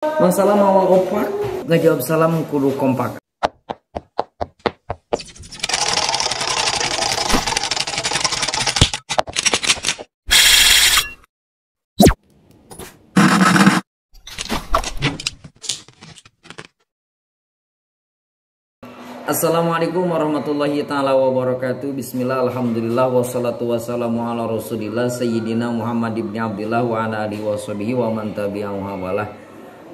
Masalah mawa opak, ngajawab salam kudu kompak. Assalamualaikum warahmatullahi taala wabarakatuh. Bismillah, alhamdulillah, wassalatu wassalamu ala rasulillah sayyidina Muhammad ibn Abdillah wa ala alihi washabihi wa man tabi'ahu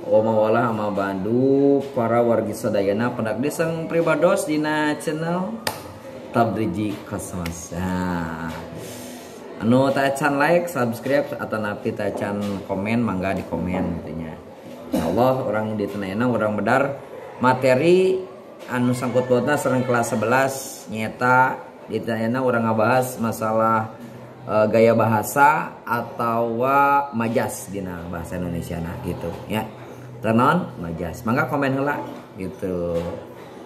wa mawalah ama bandu para wargi sadayana pendak deseng pribados dina channel Tabriji Kosmos. Nah, anu tacan like, subscribe atau napi tacan komen mangga di komen gitu nya. Insyaallah orang di tenayana orang bedar materi anu sangkut pautna sareng kelas 11 nyeta di tenayana urang ngabahas masalah gaya bahasa atau majas dina bahasa Indonesia nah gitu ya. Tenon majas, mangga komen heula gitu.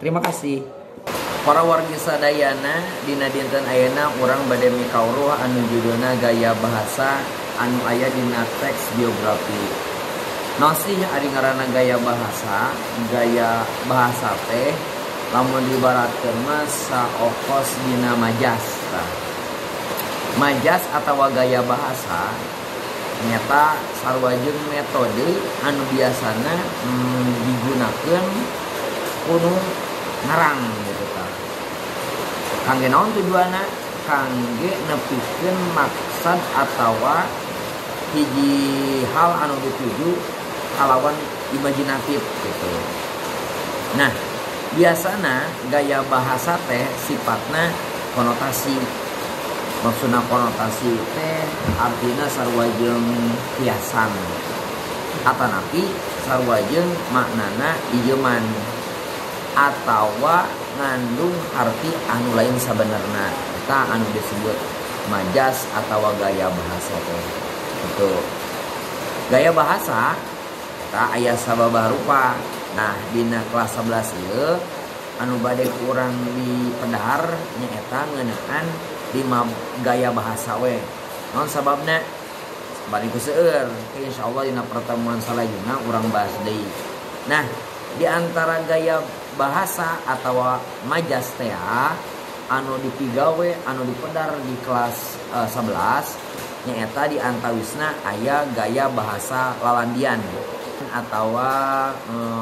Terima kasih. Para wargi sadayana dina dinten ayeuna urang bade mikawruh anu judulna gaya bahasa anu aya dina teks biografi. Naon sih ari ngaranna gaya bahasa? Gaya bahasa teh lamun diibaratkeun mah saokos dina majas tah. Majas atawa gaya bahasa nyata sarua jeung metode anu biasana digunakeun kudu ngarang gitu tah. Kangge naon tujuanna? Kangge nepikeun maksad atawa hiji hal anu dituju kalawan imajinatif gitu. Nah, biasana gaya bahasa teh sifatna konotasi. Maksudna konotasi teh artina sarua jeung kiasan atanapi sarua jeung maknana ijeman atawa ngandung arti anu lain sabenerna. Eta anu disebut majas atawa gaya bahasa teh. Gitu. Gaya bahasa eta aya sababaraha rupa. Nah, dina kelas 11 ieu anu bade kurang dipedhar nyaeta ngeunaan 5 gaya bahasa we. Naon sababna? Bari ku seueur. Insyaallah dina pertemuan salajengna urang bahas deui. Nah, di antara gaya bahasa atawa majas teh anu dipigawe anu dipedar di kelas 11 nyaeta di antawisna aya gaya bahasa lalandian atawa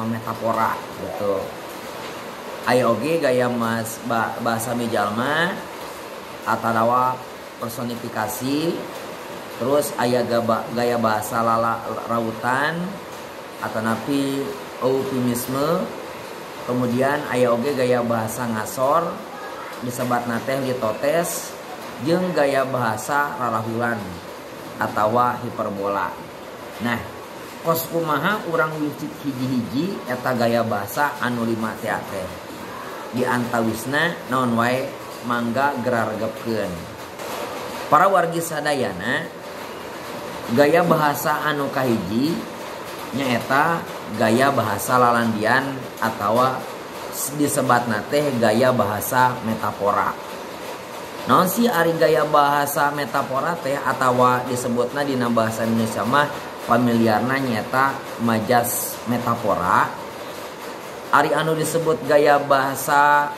metafora gitu. Aya oge gaya bahasa mijalma atau personifikasi, terus aya gaya bahasa lala rautan atau napi eufemisme, kemudian aya oge gaya bahasa ngasor disebatna teh litotes, jeung gaya bahasa rarahulan atawa hiperbola. Nah, kos kumaha urang wujud hiji-hiji eta gaya bahasa anu 5 teh. Di antawisna naon wae mangga gerargepkeun. Para wargi sadayana, gaya bahasa anu kahiji nyaeta gaya bahasa lalandian atawa disebatna teh gaya bahasa metafora. Naon sih ari gaya bahasa metafora teh atawa disebutna dina bahasa Indonesia mah familiarna nyaeta majas metafora. Ari anu disebut gaya bahasa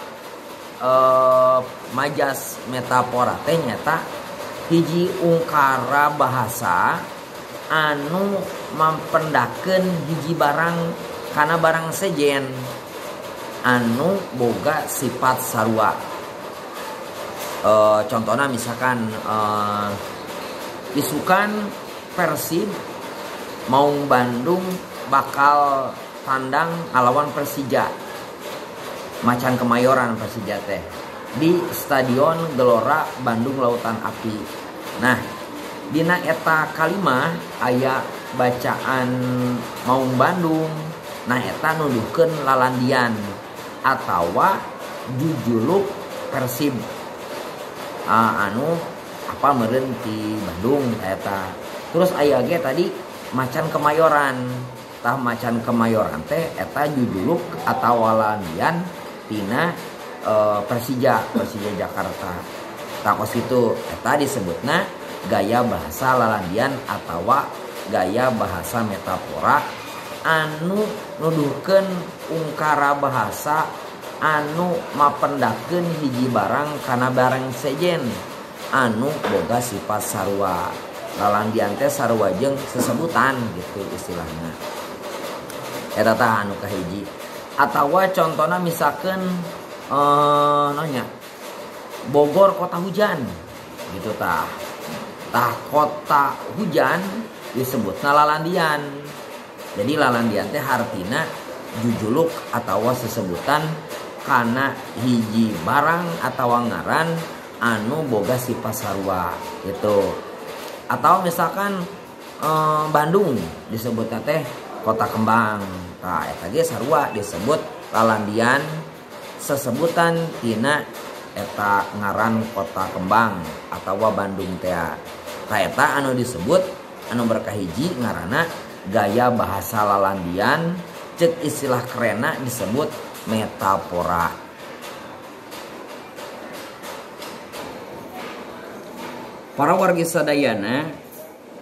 majas metafora teh nyata hiji ungkara bahasa anu mampendakeun hiji barang kana barang sejen anu boga sifat sarua. Contohna misalkan isukan Persib Maung Bandung bakal tandang ngalawan Persija Macan Kemayoran Persija teh di Stadion Gelora Bandung Lautan Api. Nah, dina eta kalimah aya bacaan Maung Bandung. Nah, eta nuduhkeun lalandian atawa jujuluk Persib. Anu apa meureun ti Bandung eta. Terus aya ge tadi Macan Kemayoran. Tah Macan Kemayoran teh eta jujuluk atawa lalandian tina Persija Jakarta. Tah kos kitu eta disebutna gaya bahasa lalandian atawa gaya bahasa metafora anu nuduhkeun ungkara bahasa anu mapendakeun hiji barang kana barang sejen anu boga sifat sarua. Lalandian teh sarua jeung sesebutan gitu istilahna. Eta tah anu kahiji. Atawa contona misalkan nonya Bogor kota hujan gitu tah. Tah kota hujan disebutna lalandian. Jadi lalandian teh hartina jujuluk atawa sesebutan kana hiji barang atawa ngaran anu boga sifat sarua gitu. Atau misalkan Bandung disebutna teh kota kembang. Tah eta ge sarua disebut lalandian sesebutan tina eta ngaran kota kembang atawa Bandung teh. Tah eta anu disebut anu berkahiji ngaranna gaya bahasa lalandian, cek istilah kerena disebut metafora. Para wargi sadayana,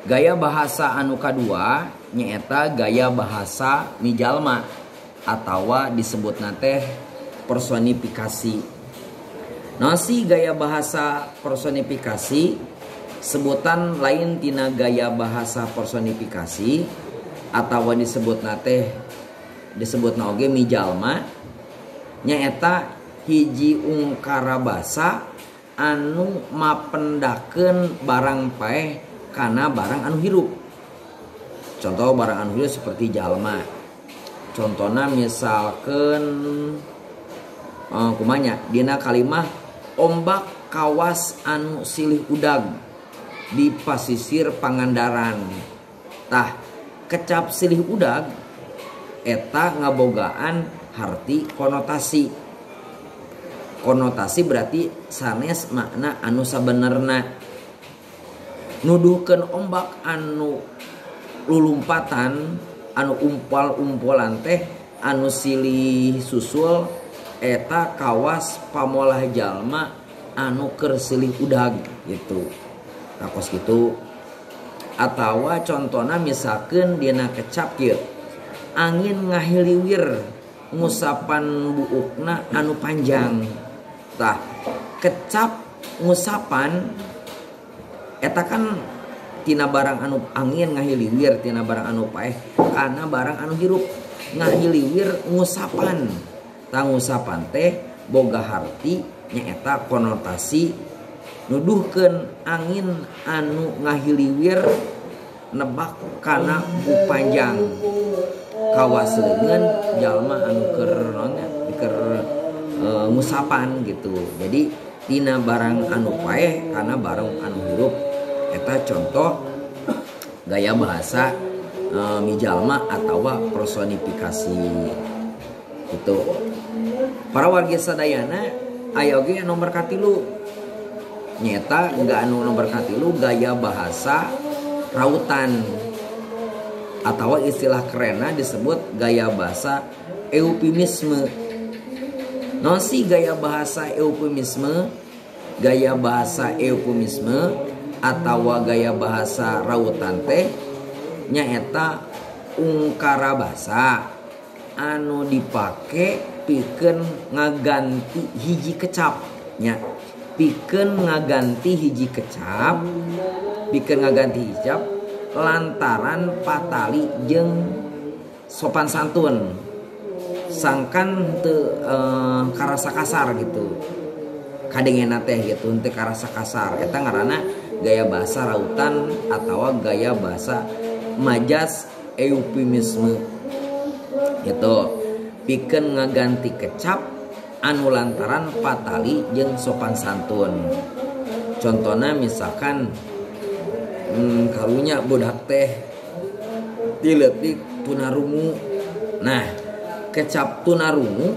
gaya bahasa anu kadua nyaeta gaya bahasa mijalma atawa disebutna teh personifikasi. Nasi gaya bahasa personifikasi sebutan lain tina gaya bahasa personifikasi atawa disebutna teh disebutna oge mijalma nyaeta hiji ungkara basa anu mapendakeun barang paeh kana barang anu hirup. Contoh barang anu hirup seperti jalma. Contohna misalkan kumanya dina kalimah ombak kawas anu silih udag di pasisir Pangandaran. Tah kecap silih udag eta ngabogaan harti konotasi. Konotasi berarti sanes makna anu sabenerna. Nuduhkeun ombak anu lulumpatan anu umpal-umpolan teh anu silih susul eta kawas pamolah jalma anu keur silih udag gitu. Takos gitu. Atawa contona misalkeun dina kecap kieu. Angin ngahiliwir ngusapan buukna anu panjang. Tah kecap ngusapan eta kan tina barang anu angin ngahiliwir tina barang anu paeh kana barang anu hirup ngahiliwir ngusapan. Tah ngusapan teh boga harti nyaeta konotasi nuduhkeun angin anu ngahiliwir nebak kana bu panjang kawas leungeun jalma anu keur naonnya keur ngusapan gitu. Jadi tina barang anu paeh kana barang anu hirup eta contoh gaya bahasa mijalma atawa personifikasi gitu. Para warga sadayana aya oge nomor katilu nyeta enggak anu nomor katilu gaya bahasa rautan atau istilah kerena disebut gaya bahasa eufemisme. Nosi gaya bahasa eufemisme, gaya bahasa eufemisme atau gaya bahasa rautan teh nyaeta ungkara bahasa anu dipake pikeun ngaganti hiji kecap nya. Pikeun ngaganti hiji kecap, pikeun ngaganti hiji kecap lantaran patali jeung sopan santun sangkan teu karasa kasar gitu. Kadengena teh gitu teu karasa kasar. Eta ngaranna gaya bahasa rautan atawa gaya bahasa majas eufemisme gitu. Pikeun ngaganti kecap anu lantaran patali jeung sopan santun. Contohna misalkan karunya budak teh ti leutik tunarungu. Nah, kecap tunarungu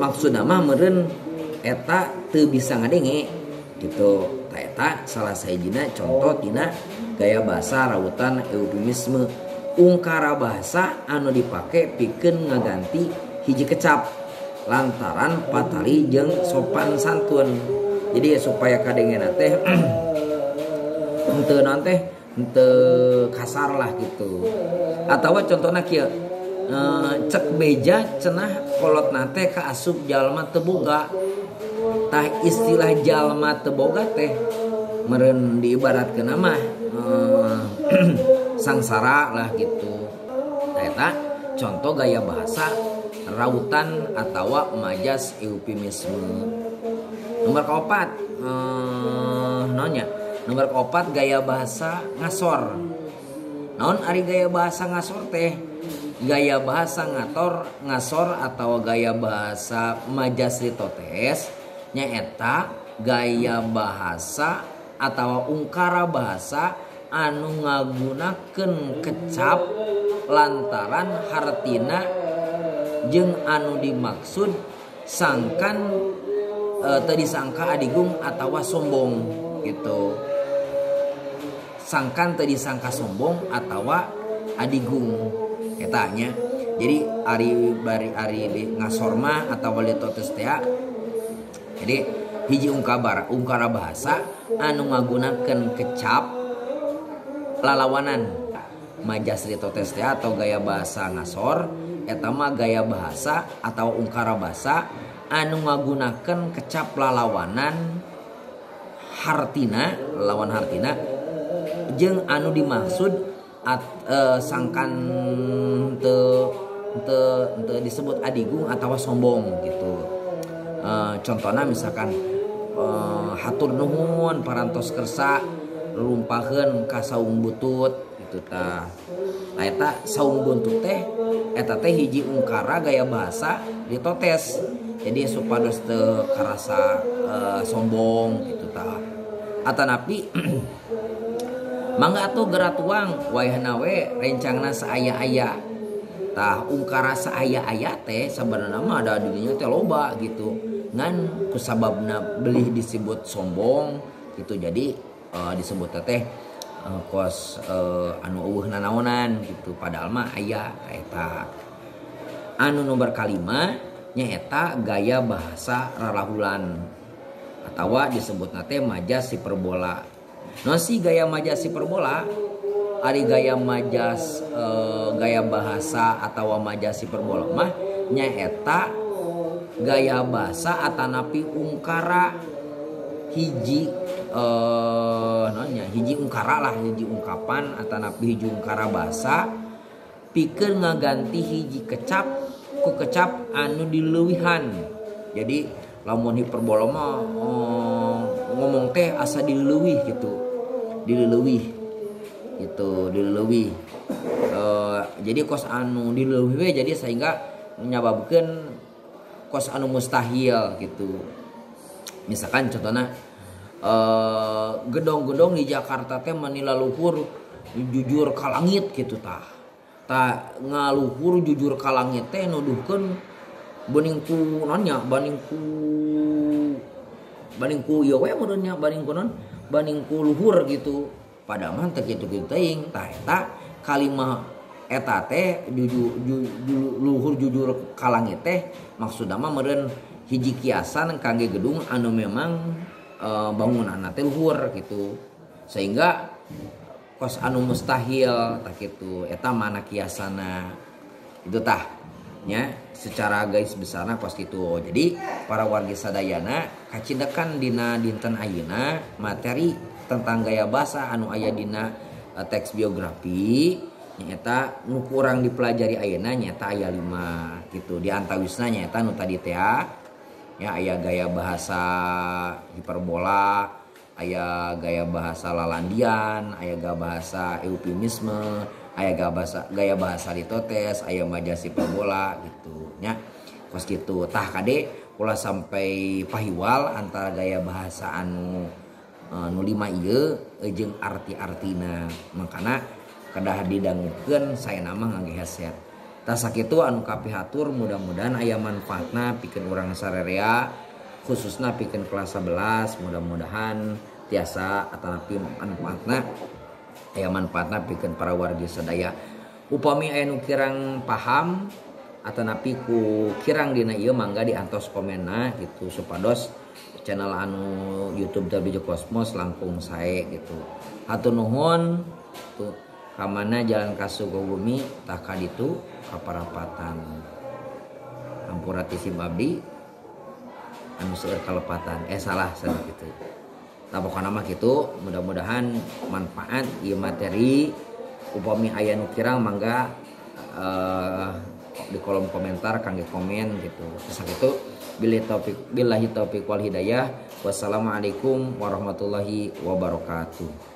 maksudna mah meureun eta teu bisa ngadenge gitu. Ta eta salah sahijina contoh tina gaya bahasa rautan eufemisme ungkara bahasa anu dipake pikeun ngaganti hiji kecap lantaran patali jeung sopan santun. Jadi supaya kadengena teh henteu naon teh Henteu kasar lah gitu. Atawa contohna kieu, cek beja cenah kolotna teh kaasup jalma teu boga. Tah istilah jalma teu boga teh meureun diibaratkeun mah sangsara lah gitu. Nah eta contoh gaya bahasa rautan atawa majas eufemisme. Nomor keopat naonnya? Nomor keopat gaya bahasa ngasor. Naon ari gaya bahasa ngasor teh? Gaya bahasa ngasor atau gaya bahasa majas litotes nyaeta gaya bahasa atau ungkara bahasa anu ngagunakeun kecap lantaran hartina jeung anu dimaksud sangkan teu disangka adigung atawa sombong gitu. Sangkan teu disangka sombong atawa adigung eta nya. Jadi ari bari ari ngasor mah atawa litotes teh. Jadi hiji ungkara bahasa anu ngagunakeun kecap lalawanan majas litotes teh atau gaya bahasa ngasor eta mah gaya bahasa atau ungkara bahasa anu ngagunakeun kecap lalawanan hartina, lawan hartina jeung anu dimaksud sangkan teu disebut adigung atawa sombong gitu. Contohna misalkan hatur nuhun parantos kersa rumpaheun ka saung butut gitu tah. Nah eta saung buntut teh eta teh hiji ungkara gaya bahasa litotes. Jadi supados teu karasa sombong gitu tah. Atanapi mangga atuh geura tuang wayahna we rencangna saaya-aya. Tah ungkara saaya-aya teh sabenerna mah ada dirinya teh loba gitu. Ngan kusababna belih disebut sombong gitu jadi disebut teh kos anu eueuh nanaonan gitu padahal mah aya eta. Anu nomor kalima nyaeta gaya bahasa rarahulan atawa disebutna teh majas hiperbola. Naon sih gaya majas hiperbola? Ari gaya majas gaya bahasa atawa majas hiperbola mah nyaeta gaya bahasa atanapi ungkara hiji naonnya hiji ungkara lah, hiji ungkapan atanapi hiji ungkara bahasa pikeun ngaganti hiji kecap ku kecap anu dileuwihan. Jadi lamun hiperbola mah ngomong teh asa dileuwih gitu. Dileuwih gitu, dileuwih. Jadi kos anu dileuwih we jadi sehingga menyebabkan kos anu mustahil gitu. Misalkan contohna gedong-gedong di Jakarta teh meni laluhur jujur ka langit gitu tah. Tah ngaluhur jujur ka langit teh nuduhkeun bening ku naon nya, baning ku ieu we meureun nya, baning ku naon, baning ku luhur gitu. Padahal mah teu kitu-kitu teuing. Tah eta kalimah eta teh luhur jujur ka langit teh maksudna mah meureun hiji kiasan kangge gedung anu memang bangunanna teh luhur gitu. Sehingga kos anu mustahil tah kitu eta mana kiasana itu tah nya secara garis besarna kos kitu. Jadi para wargi sadayana kacindekan dina dinten ayeuna materi tentang gaya bahasa anu aya dina teks biografi nyaeta nu kurang dipelajari ayeuna nyaeta aya 5 gitu. Di antawisna nyaeta nu tadi teh ya aya gaya bahasa hiperbola, aya gaya bahasa lalandian, aya gaya bahasa eufemisme, aya gaya bahasa litotes, aya majas hiperbola gitu nya. Kos kitu tah kade ulah sampai pahiwal antara gaya bahasa anu nu 5 ieu jeung arti-artina. Mangkana kedah didangukeun saena mah ngangge headset. Tah sakitu anu kapihatur mudah-mudahan aya manfaatna pikeun urang sarerea khususna pikeun kelas 11 mudah-mudahan tiasa atanapi manfaatna aya manfaatna pikeun para wargi sadaya. Upami aya nu kirang paham atanapi ku kirang dina ieu mangga diantos komenna gitu supados channel anu YouTube Darbijo Kosmos langkung sae gitu. Hatur nuhun. Tuh ka mana jalan ka Sukabumi tah ka ditu ka parapatan. Hampura ti sim abdi anu seueur kalepatan. Salah salah kitu. Tah pokona mah kitu, mudah-mudahan manfaat ieu materi. Upami aya nu kirang mangga di kolom komentar kangge komen gitu. Sakitu billahi taufik wal hidayah. Wassalamualaikum warahmatullahi wabarakatuh.